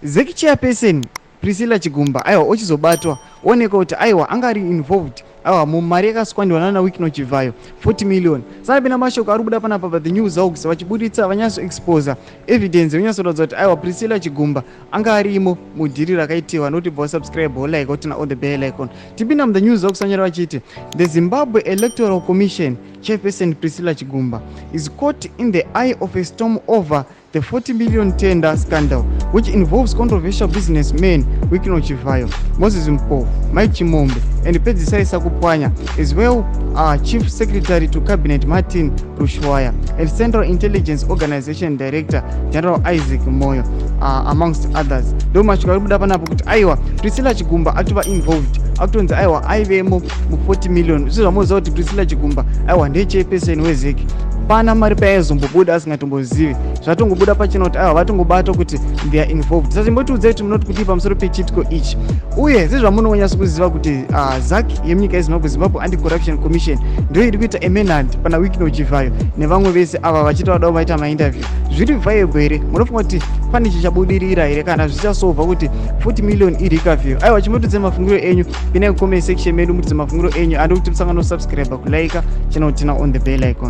ZEC chairperson Priscilla Chigumba aiwa ochizobatwa oneka kuti aiwa anga ari involved aiwa mumari yakaswandiwa nana Wicknell Chivhayo 40 million. Sanapinda mashoko ari kubuda panapa pa The New Zaux vachibuditsa vanyatso exposer evidence yonyatsoratidza kuti aiwa Priscilla Chigumba anga arimo mudhiri rakaitiwa nokuti bva subscribe wolike woturn on the bell icon. Tipinda mu The New Zaux vanyora vachiti the Zimbabwe Electoral Commission chairperson Priscilla Chigumba is caught in the eye of a storm over the 40 million tender scandal, which involves controversial businessmen Wicknell Chivayo, Moses Mpofu, Mike Chimombe, and Pedzisai Sakupwanya, as well Chief Secretary to Cabinet Martin Rushwaya and Central Intelligence Organization Director General Isaac Moyo, amongst others. Ndo mashoko ari kubuda panapo kuti aiwa Priscilla Chigumba atova involved, akutonzi aiwa aivemo mu 40 million. Sezvamunoziva kuti Priscilla Chigumba aiwa ndechairperson weZEC, pana mari payaizombobuda asingatombozivi, zvatongobuda pachena kuti aiwa vatongobata kuti they are involved. Saka chimbotiudzai kuti munoti kudii pamusoro pechiitiko ichi. Uye sezvamunonyatso kuziva kuti ZACC yemunyika yeZimbabwe, Zimbabwe Anti-Corruption Commission, ndo iri kuita a manhunt pana Wicknell Chivhayo nevamwe vese ava, vachita vadawo vaita mainterview. Zviri viable here? Munofunga kuti pane chichabudirira here kana zvichasolva kuti 40 million irecover? Aiwa, chimbotiudzai mafungiro enyu. Pinai kucomment section medu mutiudze mafungiro enyu. Andi kuti musangano subscribe, kulike channel, turn on the bell icon.